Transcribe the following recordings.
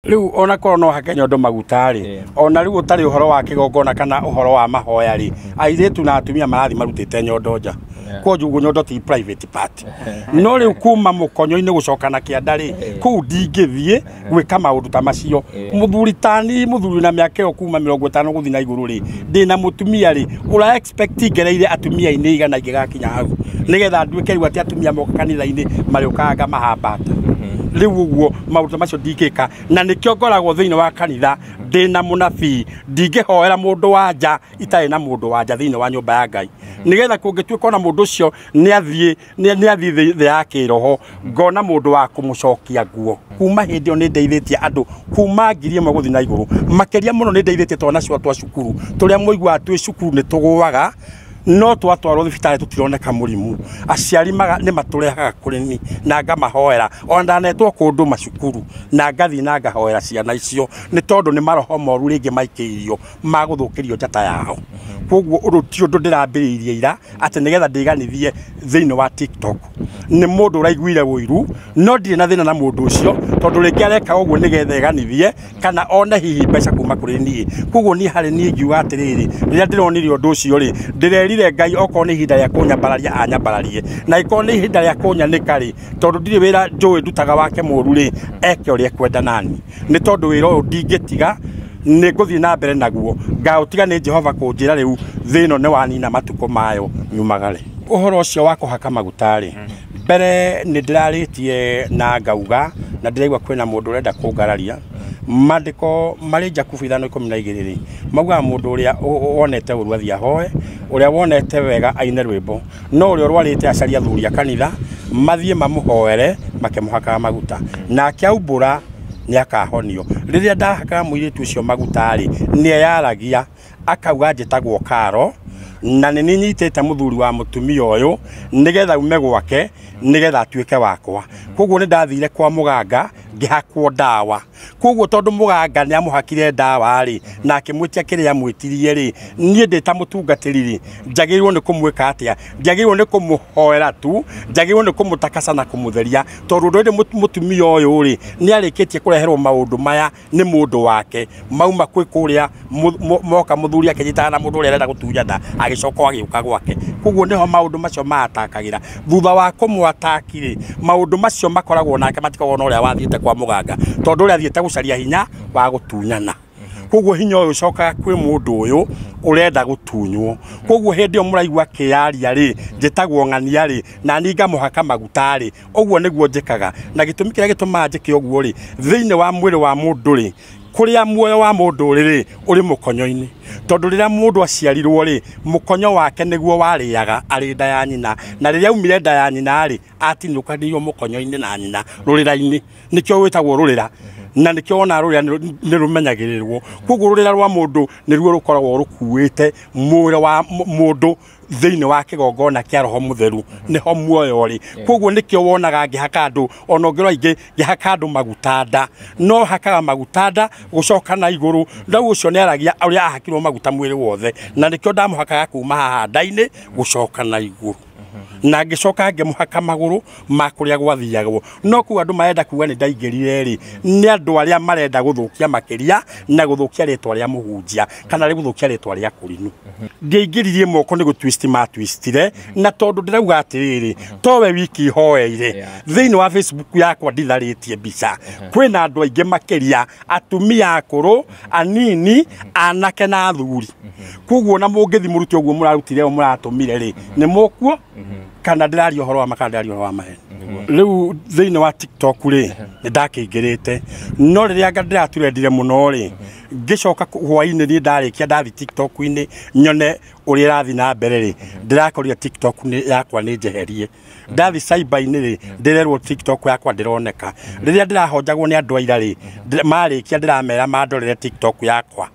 Rĩu ona korwo no hake nyondo maguta rĩ, ona rĩu ũtarĩ ũhoro wa kĩgongona kana ũhoro wa mahoya rĩ, airĩtu na atumia marathiĩ marutĩte nyondo nja. Kwoguo nyondo ti private part. No rĩu kuma mũkonyo-inĩ gũcoka na kĩanda rĩ, kũu ndingĩthiĩ gwĩka maũndũ ta macio. Mũthuri tani mũthuri na mĩaka ĩyo kuma 50 gũthiĩ na igũrũ rĩ, ndĩna mũtumia rĩ, ũra expect ngereire atumia-inĩ igana ingĩgakinya hau nĩgetha nduĩke rĩu atĩ atumia moka kanitha-inĩ marĩũkaga ngamahambata. Rĩu ũguo maũndũ ta macio ndingĩka, na nĩkĩo ngoragwo thĩinĩ wa kanitha ndĩna mũnabii. Ndingĩhoera mũndũ wa nja itarĩ na mũndũ wa nja thĩinĩ wa nyũmba ya Ngai, nĩgetha kũngĩtuĩka ona mũndũ ũcio nĩ athiĩ thĩ ya kĩroho, ngona mũndũ wa kũmũcokia nguo. Kuma hĩndĩ ĩyo nĩ ndeithĩtie andũ kuma 1000 gũthiĩ na igũrũ. Makĩria mũno nĩ ndeithĩtie twana twa cukuru tũrĩa mũiguaga twĩ cukuru nĩ tũgũaga, no twatwarwo thibitarĩ tũtironeka mũrimũ. Aciari nĩ matũrehaga kũrĩ ni na ngamahoera. Ona ndanetwo kũndũ macukuru na ngathiĩ na ngahoera ciana icio, nĩ tondũ nĩ maroho moru rĩngĩ maikĩirio ma gũthũkĩrio njata yao. Koguo ũndũ ti ũndũ ndĩrambĩrĩirie ira atĩ nĩgetha ndĩganithie thĩinĩ wa TikTok. Nĩ mũndũ ũraiguire ũiru, no ndirĩ na thĩna na mũndũ ũcio tondũ rĩngĩ areka ũguo nĩgetha eganithie kana one hihi mbeca kuma kũrĩ niĩ. Koguo niĩ harĩ niĩ ngiuga atĩrĩrĩ, rĩrĩa ndĩronire ũndũ ũcio rĩ, ndĩrerire Ngai okorwo nĩ ihinda rĩa kũnyambararia anyambararie, na ikorwo nĩ ihinda rĩa kũnyanĩka rĩ, tondũ ndirĩ wĩra njũĩ ndutaga wake mũru rĩ, eke ũrĩa ekwenda nani, nĩ tondũ wĩra ũyũ ndingĩtiga, nĩ ngũthiĩ na mbere naguo. Ngaũtiga nĩ Jehova kũnjĩra rĩu thĩ ĩno nĩ wanina matukũ mayo nyumagare. Ũhoro ũcio wa kũhaka maguta rĩ, mbere nĩ ndĩrarĩtie na ngauga na ndĩraigua kwĩna mũndũ ũrenda kũngararia. Maandĩko marĩ Jakubu 5:12 rĩ, maugaga mũndũ ũrĩa wonete ũru athiĩ ahoe, ũrĩa wonete wega aine rwĩmbo, no ũrĩa ũrwarĩte acarie athuri a kanitha mathiĩ mamũhoere makĩmũhakaga maguta, nake aumbũra nĩ akahonio. Rĩrĩa ndahakaga mũirĩtu ũcio maguta rĩ, nĩ eyaragia akauga njĩtagwo Karo na nĩ nyitĩte mũthuri wa mũtumia ũyũ nĩgetha ume gwake nĩgetha atuĩke wakwa. Koguo nĩ ndathire kwa mũganga ngĩhakwo ndawa. Koguo tondũ mũganga nĩ amũhakire ndawa rĩ, na akĩmwĩtia kĩrĩa amwĩtirie rĩ, niĩ ndĩ ta mũtungatĩri rĩ, njagĩrĩirwo nĩ kũmwĩka atĩa? Njagĩrĩirwo nĩ kũmũhoera tu, njagĩrĩirwo nĩ kũmũtakasa na kũmũtheria, tondũ ũndũ ũyũ mũtumia ũyũ rĩ, nĩ arĩkĩtie kũreherwo maũndũ maya nĩ mũndũ wake mauma kwĩ kũrĩa moka mũthuri akĩnyitana na mũndũ ũrĩa arenda gũtunyana, agĩcoka agĩũka gwake. Koguo nĩho maũndũ macio maatakagĩra. Thutha wa kũmwataki rĩ, maũndũ macio makoragwo nake matikoragwo na ũrĩa wathiĩte kwa mũganga, tondũ ũrĩa athiĩte gũcaria hinya wa gũtunyana. Koguo hinya ũyũ ũcokaga kwĩ mũndũ ũyũ ũrenda gũtunywo. Koguo hĩndĩ ĩyo mũraigua akĩyaria rĩ, njĩtagwo ng'ania rĩ, na niĩ ngamũhaka maguta rĩ, ũguo nĩguo njĩkaga. Na gĩtũmi kĩrĩa gĩtũmaga njĩke ũguo rĩ, thĩinĩ wa mwĩrĩ wa mũndũ rĩ, kũrĩa muoyo wa mũndũ ũrĩ rĩ, ũrĩ mũkonyo-inĩ. Tondũ rĩrĩa mũndũ aciarirwo rĩ, mũkonyo wake nĩguo warĩaga arĩ nda ya nyina, na rĩrĩa aumire nda ya nyina rĩ, atinũkanĩirio mũkonyo-inĩ na nyina rũrĩra-inĩ, nĩkĩo wĩtagwo rũrĩra, na nĩkĩo wona rũrĩra nĩ rũmenyagĩrĩrwo. Koguo rũrĩra rwa mũndũ nĩruo rũkoragwo rũkuĩte mwĩrĩ wa mũndũ thĩinĩ wa kĩgongona kĩa Roho Mũtheru, nĩho muoyo ũrĩ. Koguo nĩkĩo wonaga ngĩhaka andũ, ona ũngĩrora aingĩ ngĩhaka andũ maguta nda, no hakaga maguta nda gũcoka na igũrũ. Rĩu ũcio nĩ aragia ũrĩa ahakirwo maguta mwĩrĩ wothe, na nĩkĩo ndamũhakaga kuma haha nda-inĩ gũcoka na igũrũ, na ngĩcoka ngĩmũhaka magũrũ ma kũrĩa gwathiagwo. No kũu andũ marenda kuga nĩ ndaingĩrire rĩ, nĩ andũ arĩa marenda gũthũkia makĩria na gũthũkia rĩtwa rĩa mũhunjia kana rĩ gũthũkia rĩtwa rĩa kũrinũ. Ndiaingĩririe moko nĩ gũtwist matwistire, na tondũ ndĩrauga atĩrĩrĩ, towe wiki hoeire thĩinĩ wa Facebook yakwa nditharĩtie mbica, kwĩna andũ aingĩ makĩria, atumia akũrũ, anini, anake na athuri. Koguo na mũngĩthi mũrute ũguo mũrarutire mũratũmire rĩ, nĩ mũkuo kana ndĩraria ũhoro wa ma kana ndĩraria ũhoro wa maheni. Rĩu thĩinĩ wa TikTok rĩ, nĩ ndakĩingĩrĩte, no rĩrĩa ndĩraturendire mũno rĩ, ngĩcoka hwaĩ-inĩ niĩ ndarĩkia ndathi TikTok-inĩ nyone ũrĩa ĩrathiĩ na mbere rĩ, ndĩrakorire TikTok yakwa nĩ njeherie. Ndathi cyber-inĩ rĩ, ndĩrerwo TikTok yakwa ndĩroneka. Rĩrĩa ndĩrahonjagwo nĩ andũ aira rĩ, marĩkia ndĩramera mandorere TikTok yakwa,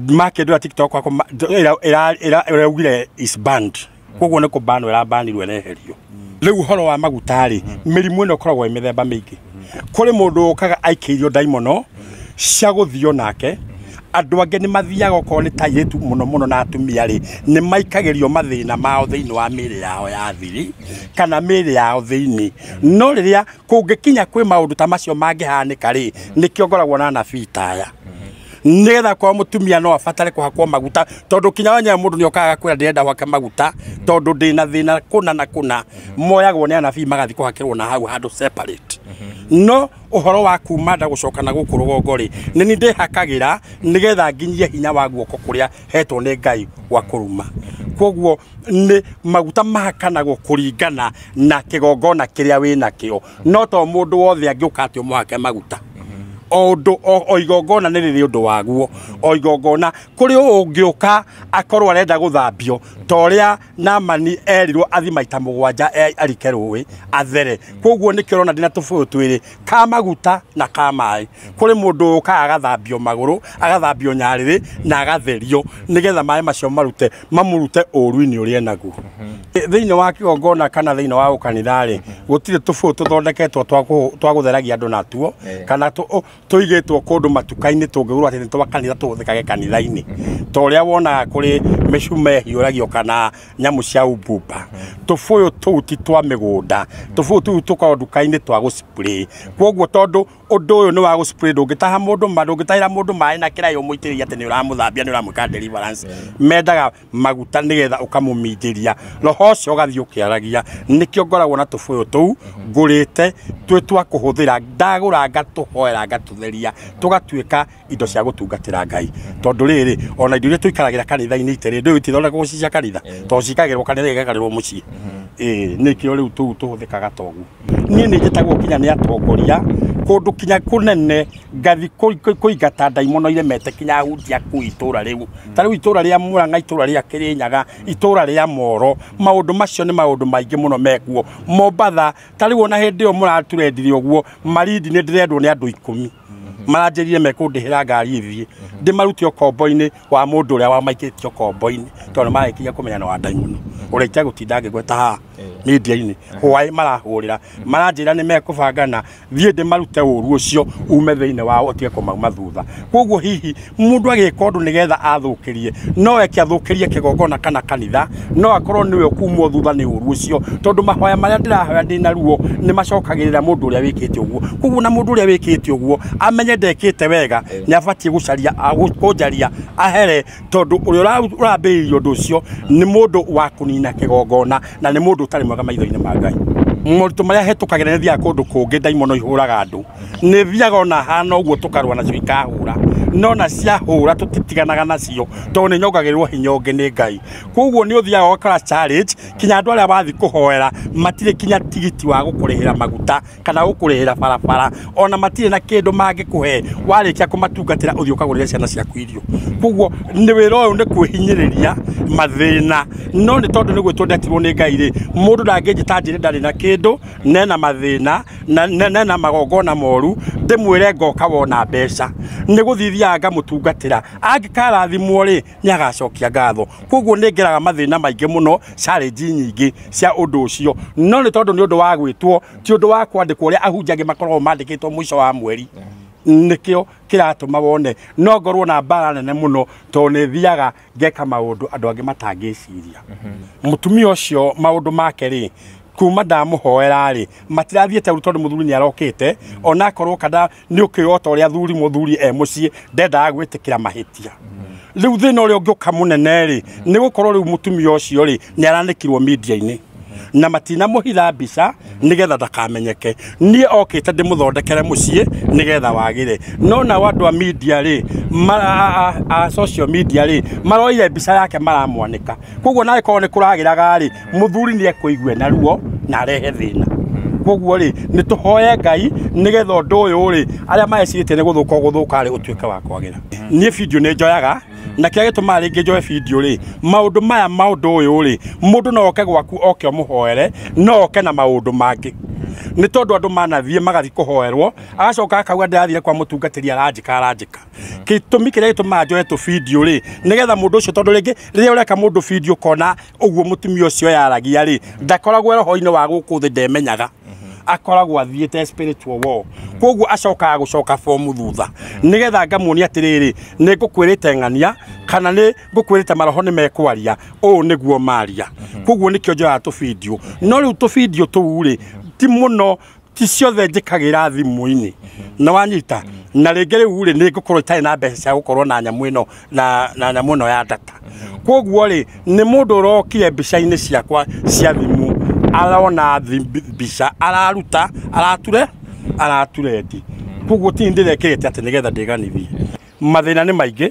makĩndora TikTok yakwa ĩraugire is banned. Koguo nĩ kũbanwo ĩrabanirwo ĩreherio. Rĩu ũhoro wa maguta rĩ, mĩrimũ ĩno ĩkoragwo ĩ mĩthemba mĩingĩ. Kũrĩ mũndũ ũkaga aikĩirio ndaimono cia gũthio nake, Andũ angĩ nĩ mathiaga okorwo nĩ ta airĩtu mũno mũno na atumia rĩ, nĩ maikagĩrio mathĩna mao thĩinĩ wa mĩĩrĩ yao ya thiri kana mĩĩrĩ yao thĩinĩ. No rĩrĩa kũngĩkinya kwĩ maũndũ ta macio mangĩhanĩka rĩ, nĩkĩo ngoragwo na anabii ta aya, nĩgetha kwa mũtumia no abatare kũhakwo maguta, tondũ kinya wenyewe mũndũ nĩokaga kwĩra ndĩrenda gwake maguta tondũ ndĩna thĩna kũna na kũna, moyagwo nĩ anabii magathiĩ kũhakĩrwo na hau handũ separate. No ũhoro wa kuma nda gũcoka na gũkũ rũgongo rĩ, nĩ niĩ ndĩhakagĩra nĩgetha nginyie hinya wa guoko kũrĩa hetwo nĩ Ngai wa kũruma. Koguo nĩ maguta mahakanagwo kũringana na kĩgongona kĩrĩa wĩnakĩo, no to mũndũ wothe angĩũka atĩ ũmũhake maguta. O ũndũ o igongona nĩ rĩrĩ ũndũ waguo, o igongona kũrĩ ũngĩũka akorwo arenda gũthambio ta ũrĩa Naamani erirwo athi maita 7 arike rũĩ athere. Koguo nĩkĩo ũrona ndĩna tũbũyũ twĩrĩ, ka maguta na ka maĩ. Kũrĩ mũndũ ũkaga agathambio magũrũ, agathambio nyarĩrĩ na agatherio, nĩgetha maĩ macio mamũrute ũru-inĩ ũrĩa enaguo. Thĩinĩ wa kĩgongona kana thĩinĩ wa ũkanitha rĩ, gũtirĩ tũbũyũ tũthondeketwo twa gũtheragia andũ natuo, kana tũigĩtwo kũndũ matuka-inĩ tũngĩgũrwo atĩ nĩ twa kanitha tũhũthĩkage kanitha-inĩ, ta ũrĩa wonaga kũrĩ mĩcume ĩhiũragio kana nyamũ cia umbumba. Tũbũyũ tũu ti twa mĩgũnda, tũbũyũ tũu tũkoragwo nduka-inĩ twa gũ-spray. Koguo tondũ ũndũ ũyũ nĩ wa gũ-spray, ndũngĩtaha mũndũ ndũngĩtahĩra mũndũ maĩ na kĩraĩ ũmũitĩrĩrie atĩ nĩ ũramũthambia, nĩ ũramwĩka deliverance. Mendaga maguta nĩgetha ũkamũminjĩria, roho ũcio ũgathiĩ ũkĩaragia. Nĩkĩo ngoragwo na tũbũyũ tũu ngũrĩte twĩ twa kũhũthĩra, ndagũra ngatũhoera ngatũtheria, tũgatuĩka indo cia gũtungatĩra Ngai. Tondũ rĩrĩ, ona indo iria tũikaragĩra kanitha-inĩ itĩrĩ, ndũĩ itithondekagwo ci cia kanitha, tondũ ciikaragĩrwo kanitha igakarĩrwo mũciĩ. Nĩkĩo rĩu tũu tũhũthĩkaga ta ũguo. Niĩ nĩ njĩtagwo kinya nĩ atongoria kũndũ kinya kũnene, ngathi kũingata ndaimono iremete kinya ahunjia kũu itũra rĩu. Ta rĩu itũra rĩa Murang'a, itũra rĩa Kĩrĩnyaga, itũra rĩa Moro, maũndũ macio nĩ maũndũ maingĩ mũno mekuo. Mombatha, ta rĩu ona hĩndĩ ĩyo mũratũrendire ũguo, Malindi nĩ ndĩrendwo nĩ andũ 10. Maranjĩrire mekũndĩhĩra ngari ĩthiĩ ndĩmarute ũkombo-inĩ wa mũndũ ũrĩa wamaikĩtie ũkombo-inĩ, tondũ nĩmarĩkirie kũmenya nĩ wa ndaimono ũrĩa itegũtinda ngĩgweta haha media-inĩ. Hwaĩ marahũrĩra, maranjĩra nĩ mekũbangana thiĩ ndĩmarute ũru ũcio ume thĩinĩ wao ũtige kũmauma thutha. Koguo hihi mũndũ agĩka ũndũ nĩgetha athũkĩrie, no eke athũkĩrie kĩgongona kana kanitha, no akorwo nĩwe ũkumwo thutha nĩ ũru ũcio, tondũ mahoya marĩa ndĩrahoya ndĩna ruo nĩ macokagĩrĩra mũndũ ũrĩa wĩkĩte ũguo. Koguo na mũndũ ũrĩa wĩkĩte ũguo amenye ndekĩte wega, nĩ abatiĩ gũcaria kũnjaria ahere, tondũ ũrĩa ũrambĩrĩria ũndũ ũcio nĩ mũndũ wa kũnina kĩgongona na nĩ mũndũ ũtarĩ mwega maitho-inĩ ma Ngai. Moritũ marĩa hetũkagĩra nĩ thiaga kũndũ kũngĩ, ndaimono ihũraga andũ, nĩ thiaga ona hana ũguo tũkarũa nacio ikahũra, no na ciahũra tũtitiganaga nacio tondũ nĩ nyongagĩrĩrwo hinya ũngĩ nĩ Ngai. Koguo nĩ ũthiaga ũgakora challenge, kinya andũ arĩa wathiĩ kũhoera matirĩ kinya tigiti wa gũkũrĩhĩra maguta kana gũkũrĩhĩra barabara, ona matirĩ na kĩndũ mangĩkũhe warĩkia kũmatungatĩra ũthiĩ ũkagũrĩre ciana ciaku irio. Koguo nĩ wĩra ũyũ nĩ kwĩhinyĩrĩria mathĩna, no nĩ tondũ nĩ gwĩtwo ndetirwo nĩ Ngai rĩ, mũndũ ndangĩnjĩta njĩre ndarĩ na kĩndũ, nena mathĩna, nena magongona moru, ndĩmwĩre ngoka wona mbeca, nĩ gũthiĩ thiaga ngamũtungatĩra, angĩkarathimwo rĩ nĩ agacokia ngatho. Koguo nĩ ngeraga mathĩna maingĩ mũno, challenge nyingĩ cia ũndũ ũcio, no nĩ tondũ nĩ ũndũ wa gwĩtwo, ti ũndũ wa kwandĩkwo ũrĩa ahunjia angĩ makoragwo mandĩkĩtwo mũico wa mweri. Nĩkĩo kĩratũma wone no ngorwo na mbara nene mũno, tondũ nĩ thiaga ngeka maũndũ andũ angĩ matangĩciria. Mũtumia ũcio maũndũ make rĩ, kuma ndamũhoera rĩ, matirathiĩte ũru tondũ mũthuri nĩ arokĩte, ona akorwo kana nĩ ũkĩũĩ ta ũrĩa mũthuri e mũciĩ ndendaga gwĩtĩkĩra mahĩtia. Rĩu thĩna ũrĩa ũngĩũka mũnene rĩ, nĩ gũkorwo rĩu mũtumia ũcio rĩ nĩ aranĩkirwo media-inĩ na matinamũhitha mbica nĩgetha ndakamenyeke. Niĩ okĩte ndĩmũthondekere mũciĩ nĩgetha wagĩre, no nao andũ a media rĩ, a social media rĩ, maroire mbica yake maramwanĩka. Koguo nawe korwo nĩ kũragĩraga rĩ, mũthuri nĩ ekũigua na ruo na arehe thĩna. Koguo rĩ, nĩ tũhoye Ngai nĩgetha ũndũ ũyũ rĩ, arĩa maecirĩtie nĩ gũthũka ũgũthũka rĩ, ũtuĩke wa kwagĩra. Niĩ video nĩ njoyaga, na kĩrĩa gĩtũmaga rĩngĩ njoe video rĩ, maũndũ maya ma ũndũ ũyũ rĩ, mũndũ no oke gwaku oke ũmũhoere, no oke na maũndũ mangĩ. Nĩ tondũ andũ manathiĩ magathiĩ kũhoerwo, agacoka akauga ndĩrathire kwa mũtungatĩri aranjĩka aranjĩka. Gĩtũmi kĩrĩa gĩtũmaga njoe tũ video rĩ, nĩgetha mũndũ ũcio, tondũ rĩngĩ rĩrĩa ũreka mũndũ video ũkona ũguo mũtumia ũcio yaragia rĩ, ndakoragwo roho-inĩ wa gũkũ thĩ, ndemenyaga. akoragwo athiĩte spiritual war koguo acokaga gũcoka fomu thutha nĩgetha ngamuonia atĩrĩrĩ nĩ ngũkwĩrĩte ng'ania kana nĩ ngũkwĩrĩte maroho nĩ mekwaria ũũ nĩguo maria koguo nĩkĩo njoyaga tũbindio no rĩu tũbindio tũu rĩ ti mũno ti ciothe njĩkagĩra thimũ-inĩ na wanyita na rĩngĩ rĩu rĩ nĩ ngũkorwo itarĩ na mbeca cia gũkorwo na nyamũ ĩno na nyamũ ĩno ya data koguo rĩ nĩ mũndũ ũrokire mbica-inĩ ciakwa cia thimũ arona mbica araruta araturendi koguo ti ndĩrekĩrĩte atĩ nĩgetha ndĩganithie mathĩna nĩ maingĩ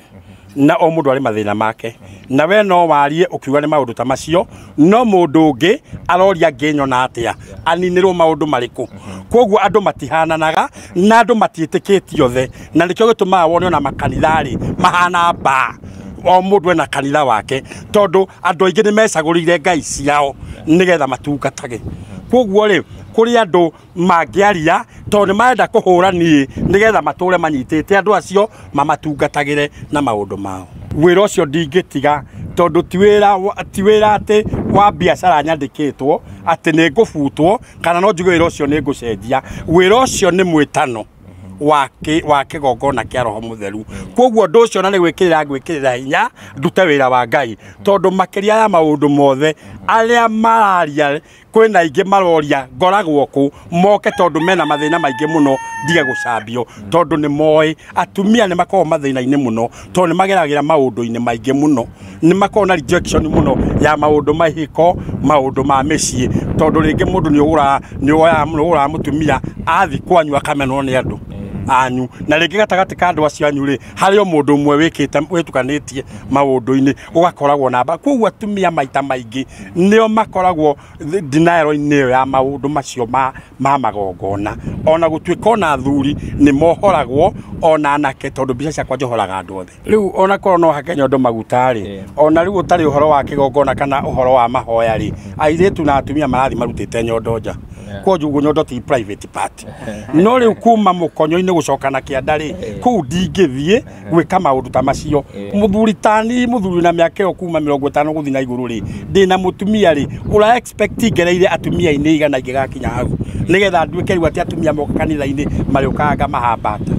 na o mũndũ arĩ mathĩna make na we no warie ũkiuga nĩ maũndũ ta macio no mũndũ ũngĩ aroria ngĩnyona atĩa aninĩrwo maũndũ marĩkũ koguo andũ matihananaga na andũ matiĩtĩkĩtie othe na nĩkĩo gĩtũmaga wone ona makanitha-rĩ mahana mbaa o mũndũ ena kanitha wake tondũ andũ aingĩ nĩ mecagũrĩire ngai ciao nĩgetha matungatage koguo rĩ kũrĩ andũ mangĩaria tondũ nĩ marenda kũhũra niĩ nĩgetha matũre manyitĩte andũ acio mamatungatagĩre na maũndũ mao wĩra ũcio ndingĩtiga tondũ ti wĩra atĩ wa biacara nyandĩkĩtwo atĩ nĩ ngũbutwo kana no njuge wĩra ũcio nĩ ngũcenjia wĩra ũcio nĩ mwĩtano wa kĩgongona kĩa roho mũtheru koguo ũndũ ũcio na nĩ gwĩkĩrĩra ngwĩkĩrĩra hinya ndute wĩra wa Ngai tondũ makĩria ya maũndũ mothe arĩa mararia kwĩna aingĩ maroria ngoragwo kũ moke tondũ mena mathĩna maingĩ mũno ndige gũcambio tondũ nĩ moĩ atumia nĩ makoragwo mathĩna-inĩ mũno tondũ nĩ mageragĩra maũndũ-inĩ maingĩ mũno nĩ makoragwo na rejection mũno ya maũndũ ma ihiko maũndũ ma mĩciĩ tondũ rĩngĩ mũndũ nĩ ũgũraga mũtumia athi kwanyu akamenwo nĩ andũ anyu na rĩngĩ gatagatĩ ka andũ acio anyu rĩ harĩ o mũndũ ũmwe wĩkĩte wĩtukanĩtie maũndũ-inĩ ũgakoragwo namba koguo atumia maita maingĩ nĩo makoragwo denial-inĩ ĩyo ya maũndũ macio ma magongona ona gũtuĩka ona athuri nĩ mohoragwo ona anake tondũ mbica ciakwa njohoraga andũ othe rĩu ona korwo no hake nyondo maguta rĩ ona rĩu ũtarĩ ũhoro wa kĩgongona kana ũhoro wa mahoya rĩ airĩtu na atumia marathiĩ marutĩte nyondo nja koguo nyondo ti private part no rĩu kuma mũkonyo-inĩ gũcoka na kĩanda rĩ kũu ndingĩthiĩ gwĩka maũndũ ta macio mũthuri tani mũthuri na mĩaka ĩyo kuma 50 gũthiĩ na igũrũ rĩ ndĩna mũtumia rĩ ũra expect ngereire atumia-inĩ igana ingĩgakinya hau nĩgetha nduĩke rĩu atĩ atumia moka kanitha-inĩ marĩũkaga ngamahambata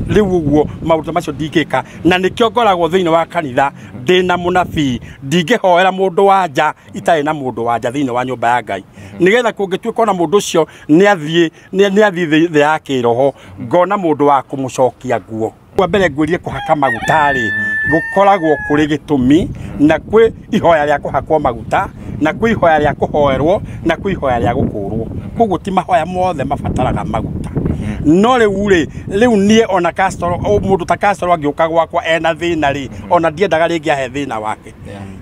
rĩu ũguo maũndũ ta macio ndingĩka na nĩkĩo ngoragwo thĩinĩ wa kanitha ndĩna mũnabii ndingĩhoera mũndũ wa nja itarĩ na mũndũ wa nja thĩinĩ wa nyũmba ya Ngai nĩgetha kũngĩtuĩka ona mũndũ ũcio nĩ athiĩ thĩ ya kĩroho ngona mũndũ wa kũmũcokia nguo kwa mbere ngwĩrie kũhaka maguta rĩ gũkoragwo kũrĩ gĩtũmi na kwĩ ihoya rĩa kũhakwo maguta na kwĩ ihoya rĩa kũhoerwo na kwĩ ihoya rĩa gũkũrwo koguo ti mahoya mothe mabataraga maguta no rĩu rĩ rĩu niĩ ona Castro mũndũ ta Castro angĩũka gwakwa ena thĩna rĩ ona ndiendaga rĩngĩ ahe thĩna wake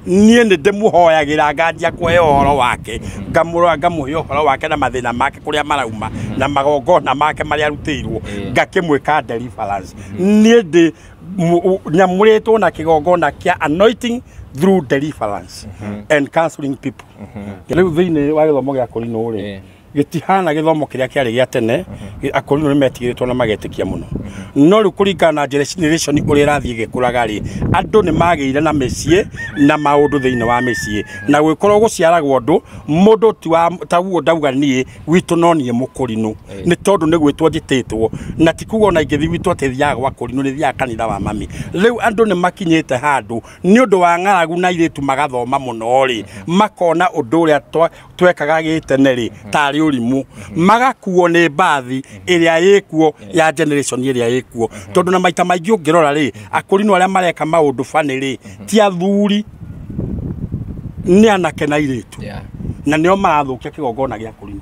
niĩ nĩ ndĩmũhoyagĩra nganjia kũhe ũhoro wake ngamũrora ngamũhe ũhoro wake na mathĩna make kũrĩa marauma na magongona make marĩa arutĩirwo ngakĩmwĩka deliverance niĩ ndĩ nyamũrĩtwo na kĩgongona kĩa anointing through deliverance and counseling people rĩu thĩinĩ wa gĩthomo gĩa kũrinũ rĩ gĩtihana gĩthomo kĩrĩa kĩarĩ gĩa tene akũrinũ nĩ metigĩrĩtwo na magetĩkia mũno no rĩu kũringana na generation ũrĩa ĩrathiĩ ĩgĩkũraga rĩ andũ nĩ magĩire na mĩciĩ na maũndũ thĩinĩ wa mĩciĩ na gwĩkorwo gũciaragwo ũndũ mũndũ ti wa taguo ndauga niĩ gwitũ no niĩ mũkũrinũ nĩ tondũ nĩ gwĩtwo njĩtĩtwo na ti kuga ona ingĩthiĩ gwitũ atĩ thiaga gwa kũrinũ nĩ thiaga kanitha wa mami rĩu andũ nĩ makinyĩte handũ nĩ ũndũ wa ng'aragu na airĩtu magathoma mũno rĩ makona ũndũ ũrĩa twekaga gĩtene rĩ tarĩ ũrimũ magakuo nĩ mbathi ĩrĩa ĩkuo ya generation ĩrĩa ĩkuo tondũ na maita maingĩ ũngĩrora rĩ akũrinũ arĩa mareka maũndũ bani rĩ ti athuri nĩ anake na airĩtu na nĩo marathũkia kĩgongona gĩa kũrinũ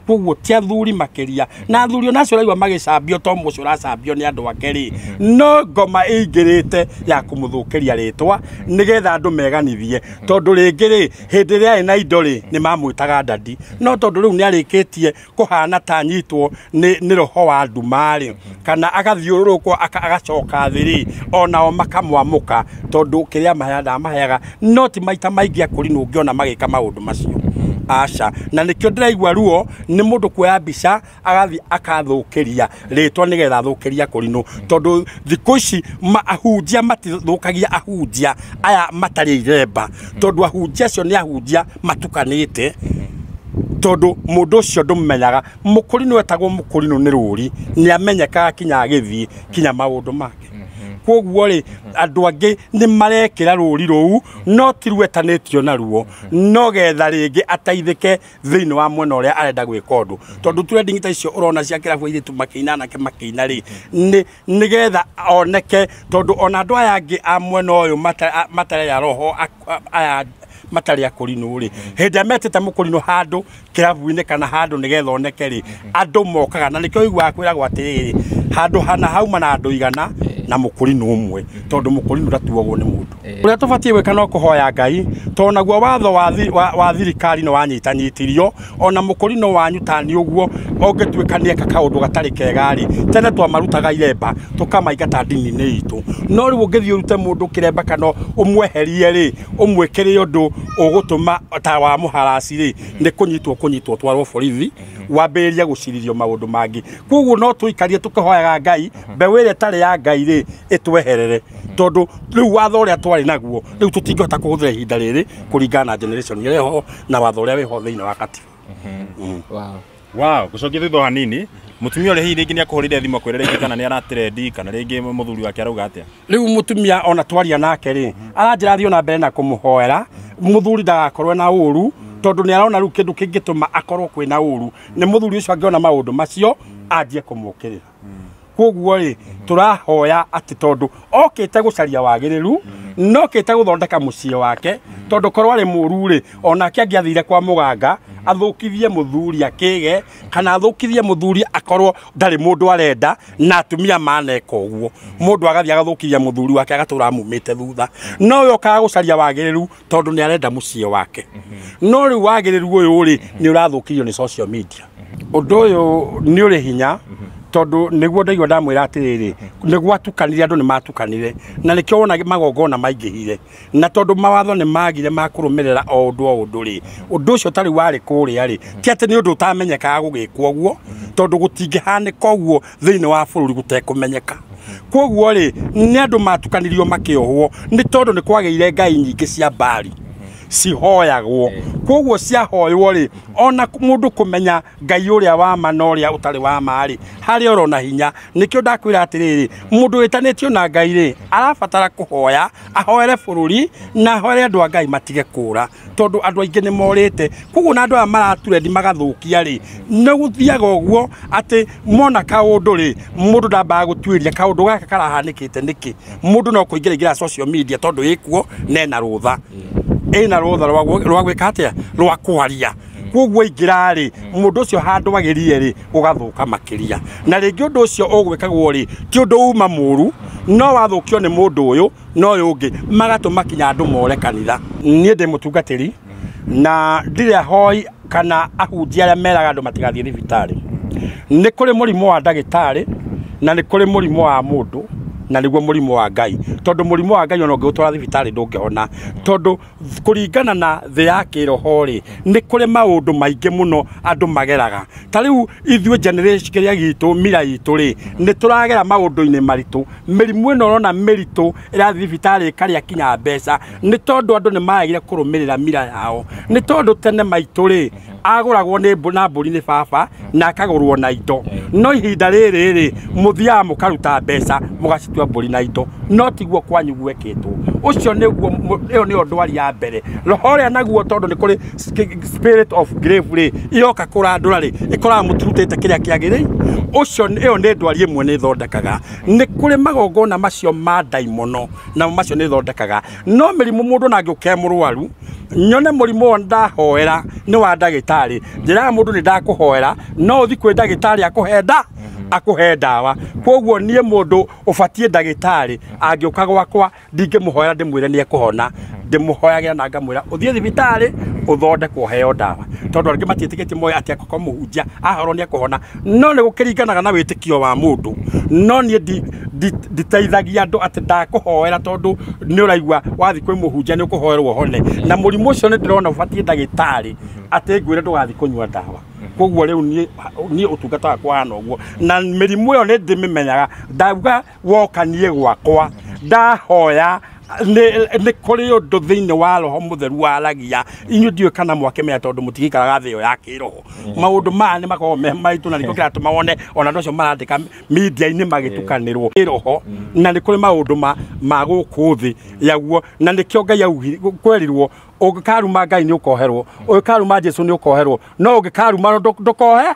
koguo ti athuri makĩria na athuri ona acio ũraigua magĩcambio to mũcio ũracambio nĩ andũ ake rĩ no ngoma ĩingĩrĩte ya kũmũthũkĩria rĩtwa nĩgetha andũ meganithie tondũ rĩngĩ rĩ hĩndĩ ĩrĩa arĩ na indo rĩ nĩ mamwĩtaga dadi no tondũ rĩu nĩ arĩkĩtie kũhana ta anyitwo nĩ roho wa nduma rĩ kana agathiũrũrũkwo agacoka thĩ rĩ onao makamwamũka tondũ kĩrĩa maheaga ndamaheaga no ti maita maingĩ akũrinũ ũngĩona magĩka maũndũ macio aca na nĩkĩo ndĩraigua ruo nĩ mũndũ kuoya mbica agathiĩ akathũkĩria rĩtwa nĩgetha athũkĩria kũrinũ tondũ thikũ ici ahunjia matithũkagia ahunjia aya matarĩ iremba tondũ ahunjia acio nĩ ahunjia matukanĩte Tondu mundu ucio ndumumenyaga mukurino etagwo mukurino ni ruri ni amenyekaga kinya agithii kinya maundu make. Koguo ri andu angi ni marekira ruri ruu no ti rwetanitio naruo no getha ringi ateithike thiini wa mwena uria arenda gwika undu tondu trending ta icio urona cia kirabu iritu makiina anake makiina ri ni getha oneke tondu ona andu aya angi a mwena uyu matare ya roho aya matari akurino ri hindi metete mukurino handu kirabu-ini kana handu nigetha oneke ri andu mokaga na nikio iguaga kwiragwo atiriri handu hana hauma na andu igana na mukurino umwe tondu mukurino ndatuagwo ni mundu. Uria tubatie gwika no kuhoya Ngai tondu naguo watho wa thirikari no wanyitanyitirio ona mukurino wanyu tani uguo ungituika ni eka kaundu gatari kega ri tene twamarutaga iremba tukamaingata ndini-ini itu no riu ungithii urute mundu kiremba kana umweherie ri umwikire undu ugutuma ta wa muharasi ri ni kunyitwo twarwo borithi wambiririe guciririo maundu mangi. Koguo no tuikarie tukihoyaga Ngai mbeũ ĩrĩa ĩtarĩ ya Ngai ri itweherere tondu riu watho uria twari naguo riu tutingihota kuhuthira ihinda riri kuringana na generation ĩrĩa ĩho na watho uria wĩho thĩinĩ wa katiba. Wow, gucokia thutha hanini mutumia ũrĩa hihi rĩngĩ nĩ akũhũrĩire thimũ akwĩre rĩngĩ kana nĩ aratrendi kana rĩngĩ mũthuri wake arauga atĩa? Rĩu mutumia ona twaria nake rĩ aranjĩra thiĩ ona mbere na kũmũhoera mũthuri ndagakorwo na ũru tondu nĩ arona rĩu kĩndũ kĩngĩtũma akorwo kwĩna ũru nĩ mũthuri ũcio angĩona maũndũ macio anjie kũmũkĩrĩra. Koguo rĩ tũrahoya atĩ tondu okĩte gũcaria wagĩrĩru no kĩte gũthondeka mũciĩ wake tondu korwo arĩ mũru rĩ onake angĩathire kwa mũganga athũkithie mũthuri akĩge kana athũkithie mũthuri akorwo ndarĩ mũndũ arenda na atumia maneka ũguo mũndũ agathiĩ agathũkithia mũthuri wake agatũra amumĩte thutha no we okaga gũcaria wagĩrĩru tondu nĩ arenda mũciĩ wake. No rĩu wagĩrĩru ũyũ rĩ nĩ ũrathũkirio nĩ social media. Ũndũ ũyũ nĩ ũrĩ hinya tondu niguo ndaigua ndamwira atiriri niguo atukanire andu ni matukanire na nikio wona magongona maingihire na tondu mawatho ni magire makurumirira o undu ri undu ucio tari wari kuria ri ti ati ni undu utamenyekaga gugikwo guo tondu gutingihanika uguo thiini wa bururi gutekumenyeka. Koguo ri ni andu matukanirio makiohwo ni tondu ni kwageire ngai nyingi cia mbari cihoyagwo koguo ciahoywo ri ona mundu kumenya ngai uria wa ma na uria utari wa ma ri hari orona hinya nikio ndakwira atiriri mundu witanitio na ngai ri arabatara kuhoya ahoere bururi na ahoere andu a ngai matige kura tondu andu aingi ni morite koguo na andu aya maraturendi magathukia ri ni guthiaga uguo ati mona kaundu ri mundu ndambaga gutuiria kaundu gaka karahanikite niki mundu no kuingira ingira social media tondu ikuo nena rutha ina rutha rwa gwika atia rwa kwaria koguo ingira ri mundu ucio handu agirie ri ugathuka makiria na ringi undu ucio ugwikagwo ri ti undu uma muru no wathukio ni mundu uyu no uyu ungi magatuma kinya andu more kanitha. Nie ndi mutungatiri na ndire ahoi kana ahunjia aria meraga andu matigathie thibitari. Ni kuri murimu wa ndagitari na ni kuri murimu wa mundu na niguo murimu wa Ngai tondu murimu wa Ngai ona ũngĩũtwara thibitarĩ ndũngĩhona tondu kũringana na thĩ ya kĩroho rĩ nĩ kũrĩ maũndũ maingĩ mũno andũ mageraga ta rĩu ithuĩ generation kĩrĩa gitũ mira itũ rĩ nĩ tũragera maũndũ-inĩ maritũ mĩrimũ ĩno ũrona mĩritũ ĩrathiĩ thibitarĩ ĩkarĩa kinya mbeca nĩ tondũ andũ nĩ maagire kũrũmĩrĩra mira yao nĩ tondũ tene maitũ rĩ agũragwo nĩ na mbũri nĩ baba na akagũrwo na indo no ihinda rĩrĩ rĩ mũthiaga mũkaruta mbeca mũgacitua mbũri na indo no tiguo kwanyu gwekĩtwo ũcio nĩguo ĩyo nĩyo ndwari ya mbere roho ũrĩa naguo tondũ nĩ kũrĩ spirit of grave rĩ iroka kũrandũra rĩ ĩkoraga mũtirutĩte kĩrĩa kĩagĩrĩire ũcio ĩyo nĩ ndwari ĩmwe nĩ ĩthondekaga nĩ kũrĩ magongona macio ma ndaimono namo macio nĩ ĩthondekaga no mĩrimũ mũndũ nangĩũke mũrwaru nyone mũrimũ ũyũ ndahoera nĩ wa ndagĩtarĩ njĩraga mũndũ nĩ ndakũhoera no ũthi kwĩ ndagĩtarĩ akũhe nda akũhe ndawa koguo niĩ mũndũ ũbatiĩ ndagĩtarĩ angĩũka gwakwa ndingĩmũhoera ndĩmwĩre nĩ ekũhona ndĩmũhoyagĩra na ngamwĩra ũthiĩ thibitarĩ ũthondekwo ũheo ndawa tondũ angĩ matiĩtĩkĩtie moĩ atĩ akorwo mũhunjia ahorwo nĩ ekũhona no nĩ gũkĩringanaga na wĩtĩkio wa mũndũ no niĩ nditeithagia andũ atĩ ndakũhoera tondũ nĩ ũraigua wathiĩ kwĩ mũhunjia nĩ ũkũhoerwo ũhone na mũrimũ ũcio nĩ ndĩrona ũbatiĩ ndagĩtarĩ atĩ ngwĩre ndũgathiĩ kũnyua ndawa koguo rĩu niĩ ũtungata wakwa hana ũguo na mĩrimũ ĩyo nĩ ndĩmĩmenyaga ndauga woka niĩ gwakwa ndahoya Nĩ kũrĩ ũndũ thĩinĩ wa roho mũtheru waragia inyuĩ ndiũĩ kana mwakĩmenya tondũ mũtigĩikaraga thĩ ĩyo ya kĩroho. Maũndũ maya nĩ makoragwo me maritũ na nĩkĩo kĩratũma wone ona andũ acio marandĩka media-inĩ magĩtukanĩrwo kĩroho, na nĩ kũrĩ maũndũ ma gũkũ thĩ yaguo, na nĩkĩo Ngai augire kwerirwo ũngĩkaruma Ngai nĩ ũkoherwo, ũngĩkaruma Jesu nĩ ũkoherwo, no ũngĩkaruma ndũkohe,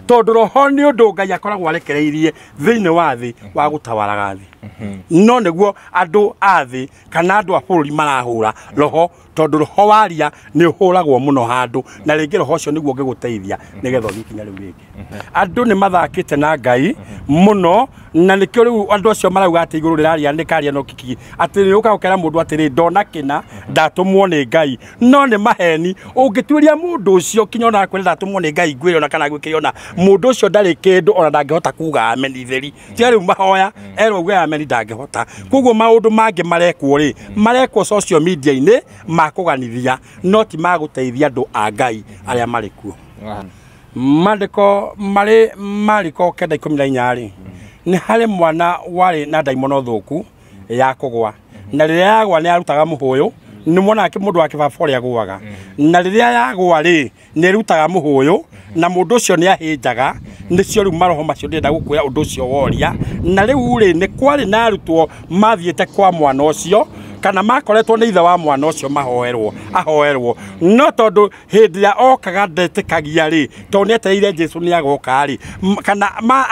tondũ roho nĩ ũndũ Ngai akoragwo arekereirie thĩinĩ wa thĩ wa gũtawaraga thĩ. No nĩguo andũ a thĩ kana andũ a bũrũri marahũra roho, tondũ roho waria nĩ ũhũragwo mũno handũ, na rĩngĩ roho ũcio nĩguo ũngĩgũteithia nĩgetha ũthiĩ ikinya rĩu rĩngĩ. Andũ nĩ mathakĩte na Ngai mũno, na nĩkĩo rĩu andũ acio marauga atĩ igũrũ rĩraria nĩ karia no kiki, atĩ nĩ ũka ũkera mũndũ atĩrĩ ndona kĩna ndatũmwo nĩ Ngai, no nĩ maheni. Ũngĩtuĩria mũndũ ũcio kinya ona akwĩra ndatũmwo nĩ Ngai ngwĩre ona kana gwĩkĩre ona mũndũ ũcio ndarĩ kĩndũ ona ndangĩhota kuga ameni theri, tiga rĩu mahoya erwo auge ameni ndangĩhota. Koguo maũndũ mangĩ marekwo rĩ, marekwo social media-inĩ makũganithia, no ti magũteithia andũ a Ngai arĩa marĩ kuo. Maandĩko marĩ Mariko 9:14 rĩ, nĩ harĩ mwana warĩ na ndaimono thũku ya kũgwa, na rĩrĩa yagwa nĩ yarutaga mũhũyũ, nĩ mwana mũndũ wa kĩbaba ũrĩa agũaga, na rĩrĩa yagwa rĩ nĩ ĩrutaga mũhũyũ, na mũndũ ũcio nĩ ahĩnjaga. Nĩcio rĩu maroho macio ndĩrenda gũkwĩra ũndũ ũcio woria. Na rĩu rĩ, nĩ kwarĩ na arutwo mathiĩte kwa mwana ũcio, kana makoretwo nĩ ithe wa mwana ũcio mahoerwo, ahoerwo, no tondũ hĩndĩ ĩrĩa okaga ndetĩkagia rĩ, tondũ nĩ etereire Jesu nĩ agoka rĩ, kana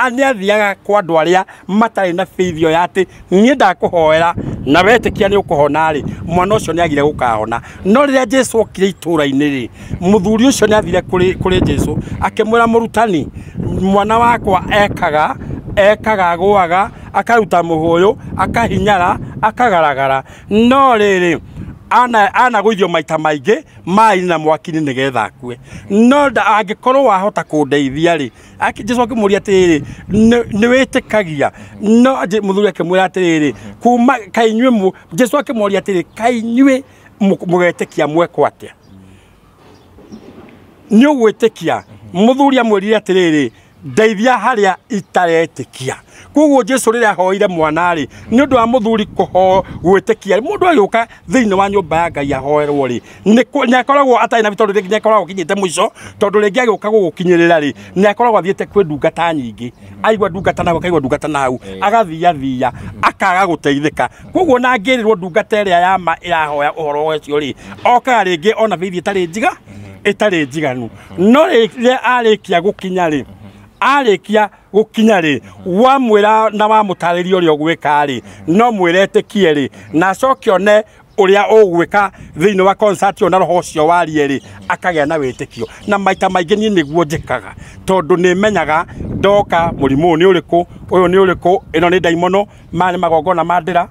nĩ athiaga kwa andũ arĩa matarĩ na faith ĩyo ya atĩ niĩ ndakũhoera na wetĩkia nĩ ũkũhona rĩ, mwana ũcio nĩ agire gũkahona. No rĩrĩa Jesu okire itũũra-inĩ rĩ, mũthuri ũcio nĩ athire kũrĩ Jesu akĩmwĩra, mũrutani, mwana wakwa ekaga agũaga, akaruta mũhũyũ, akahinyara, akagaragara, no rĩrĩ anagũithio maita maingĩ maĩ na mwaki-inĩ nĩgetha akue, no angĩkorwo wahota kũndeithia rĩ. Jesu akĩmũria atĩrĩrĩ, nĩ wĩtĩkagia? No mũthuri akĩmwĩra atĩrĩrĩ, kuma kainyuĩ, Jesu akĩmũria atĩrĩrĩ, kainyuĩ mũgetĩkia mwekwo atĩa? Nĩ ũgwĩtĩkia? Mũthuri amwĩrire atĩrĩrĩ, ndeithia harĩa itaretĩkia. Koguo Jesu rĩrĩa ahoire mwana rĩ, nĩ ũndũ wa mũthuri gwĩtĩkia, mũndũ agĩũka thĩinĩ wa nyũmba ya Ngai ahoerwo rĩ, nĩ akoragwo atarĩ na tondũ rĩngĩ nĩ akoragwo akinyĩte mũico, tondũ rĩngĩ agĩũka gũgũkinyĩrĩra rĩ, nĩ akoragwo athiĩte kwĩ ndungata nyingĩ, aigua ndungata nao akaigua ndungata nau, agathiathia akaga gũteithĩka. Koguo na angĩrĩrwo ndungata ĩrĩa ya ma ĩrahoya ũhoro ũcio rĩ, okaga rĩngĩ ona faith ĩtarĩ njiga, ĩtarĩ njiganu. No rĩrĩa arĩkia gũkinya rĩ, arĩkia gũkinya rĩ, wamwĩra na wamũtarĩria ũrĩa ũgwĩka rĩ, no mwĩre etĩkie rĩ, na acoke one ũrĩa ũgwĩka thĩinĩ wa concert ĩyo na roho ũcio warie rĩ, akagĩa na wĩtĩkio. Na maita maingĩ niĩ nĩguo njĩkaga, tondũ nĩ menyaga ndoka mũrimũ ũyũ nĩ ũrĩkũ, ũyũ nĩ ũrĩkũ, ĩno nĩ ndaimono, maya nĩ magongona ma ndĩra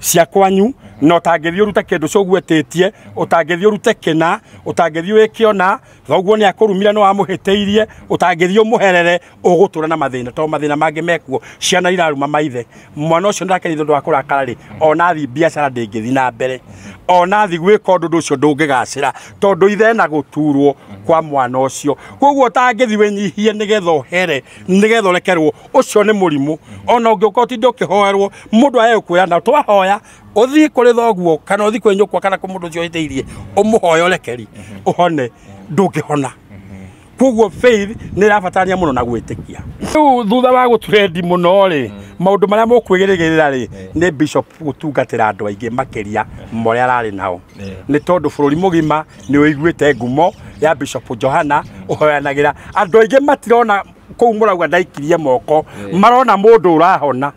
cia kwanyu, na ũtangĩthiĩ ũrute kĩndũ ũcio ũgwetĩtie, ũtangĩthiĩ ũrute kĩna, ũtangĩthiĩ wĩke ona thoguo nĩ akũrumire no amũhĩtĩirie, ũtangĩthiĩ ũmũherere, ũgũtũra na mathĩna, tondũ mathĩna mangĩ mekuo, ciana iraruma maithe, mwana ũcio ndakeithio ũndũ wa kũrakara rĩ, ona thiĩ biacara ndĩngĩthiĩ na mbere, ona thiĩ gwĩka ũndũ ũcio ndũngĩgacĩra, tondũ ithe ena gũturwo kwa mwana ũcio. Koguo ũtangĩthiĩ wĩnyihie nĩgetha ũhere, nĩgetha ũrekerwo, ũcio nĩ mũrimũ. Ona ũngĩũka ũtinde ũkĩhoerwo, mũndũ aye gũkwĩra na twahoya ũthiĩ kũrĩ thoguo kana ũthiĩ kwĩ nyũkwa kana kwĩ mũndũ ũcio ũhĩtĩirie, ũmũhoe ũrekeri ũhone, ndũngĩhona. Koguo faith nĩ ĩrabatarania mũno na gwĩtĩkia. Rĩu thutha wa gũtrendi mũno rĩ, maũndũ marĩa mũkwĩgĩrĩgĩrĩra rĩ, nĩ bishop gũtungatĩra andũ aingĩ makĩria ma ũrĩa ararĩ nao, nĩ tondũ bũrũri mũgima nĩ ũiguĩte ngumo ya Bishop Johana ũhoyanagĩra. Andũ aingĩ matirona kũu mũrauga ndaikirie moko, marona mũndũ ũrahona.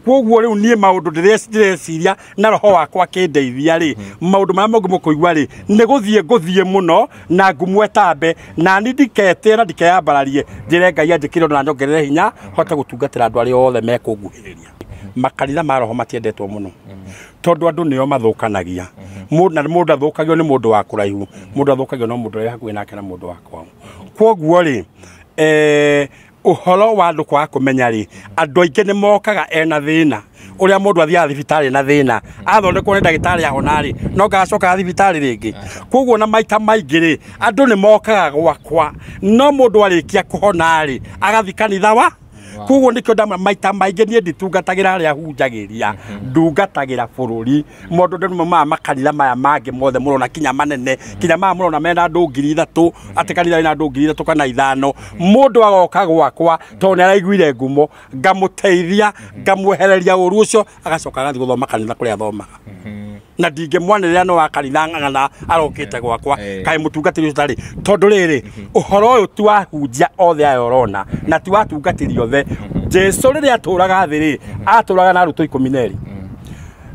Koguo rĩu niĩ maũndũ ndĩreciria na roho wakwa akĩndeithia rĩ, maũndũ marĩa mũngĩ mũkũigua rĩ, nĩ gũthiĩ ngũthiĩ mũno na ngumo ĩtambe, na niĩ ndiketĩe na ndikeyambararie, njĩre Ngai anjĩkĩre ũndũ na nyongerere hinya hote gũtungatĩra andũ arĩa othe mekũnguhĩrĩria. Makanitha ma roho matiendetwo mũno, tondũ andũ nĩo mathũkanagia. Mũndũ mũndũ athũkagio nĩ mũndũ wa kũraihu, mũndũ athũkagio no mũndũ ũrĩa hakuhĩ nake na mũndũ wa kwao. Koguo rĩ, ũhoro wa andũ kwaga kũmenya rĩ, andũ aingĩ nĩ mokaga ena thĩna, ũrĩa mũndũ athiaga thibitarĩ na thĩna, athondekwo nĩ ndagĩtarĩ ahona rĩ, no ngacokaga thibitarĩ rĩngĩ. Koguo na maita maingĩ rĩ, andũ nĩ mokaga gwakwa, no mũndũ arĩkia kũhona rĩ, agathiĩ kanitha wa Koguo nikio ndamwĩra maita maingĩ niĩ nditungatagĩra arĩa hunjagĩria, ndungatagĩra bũrũri. Mũndũ ndĩ maya makanitha maya mangĩ mothe mũrona kinya manene, kinya maya mũrona mena andũ 3,000, atĩ kanitha wĩna andũ 3,000 kana 5,000, mũndũ agoka gwakwa tondũ nĩ araiguire ngumo, ngamũteithia, ngamwehereria ũru ũcio, agacoka agathiĩ gũthoma kanitha kũrĩa athomaga. Na ndingĩmwanĩrĩra no wa kanitha ng'ang'ana arokĩte gwakwa kaĩ mũtungatĩri ũcio tarĩ, tondũ rĩrĩ ũhoro ũyũ ti wa hunjia othe aya ũrona na ti wa atungatĩri othe. Jesu rĩrĩa atũraga thĩ rĩ, atũraga na arutwo 12.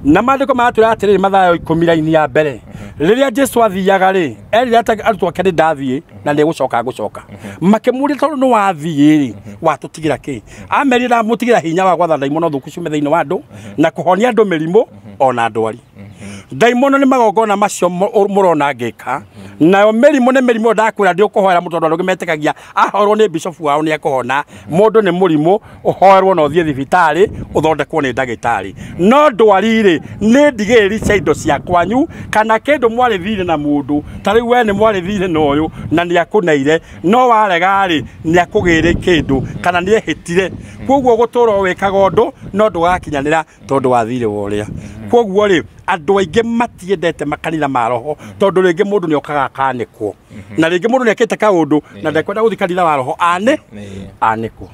Na maandĩko maratwĩra atĩrĩrĩ, Mathayo 10 raini ya mbere, rĩrĩa Jesu athiaga rĩ, erire arutwo ake nĩ ndathiĩ na nĩ gũcoka ngũcoka. Makĩmũria tondũ nĩ wathiĩ rĩ, watũtigĩra kĩ? Amerire ndamũtigĩra hinya wa gwatha ndaimono thũku ciume thĩinĩ wa andũ na kũhonia andũ mĩrimũ ona ndwari. Ndaimono nĩ magongona macio mũrona ngĩka, nayo mĩrimũ nĩ mĩrimũ ndakwĩra ndĩũkũhoera mũndũ, tondũ andũ metĩkagia ahorwo nĩ bishofu wao nĩ ekũhona. Mũndũ nĩ mũrimũ ũhoerwo na ũthiĩ thibitarĩ ũthondekwo nĩ ndagĩtarĩ. No ndwari rĩ, nĩ ndigĩrĩri cia indo cia kwanyu kana kĩndũ mwarĩ thirĩ na mũndũ, ta rĩu we nĩ mwarĩ thirĩ na ũyũ na nĩ akũneire, no warega rĩ, nĩ akũgĩre kĩndũ kana nĩ ehĩtire. Koguo gũtũra wĩkaga ũndũ no ndũgakinyanĩra tondũ wa thirĩ wa ũrĩa. Koguo rĩ, andũ aingĩ matiendete makanitha ma roho tondũ rĩngĩ mũndũ nĩ okaga akanĩkwo, na rĩngĩ mũndũ nĩ ekĩte kaũndũ na ndekwenda gũthiĩ kanitha wa roho anĩkwo.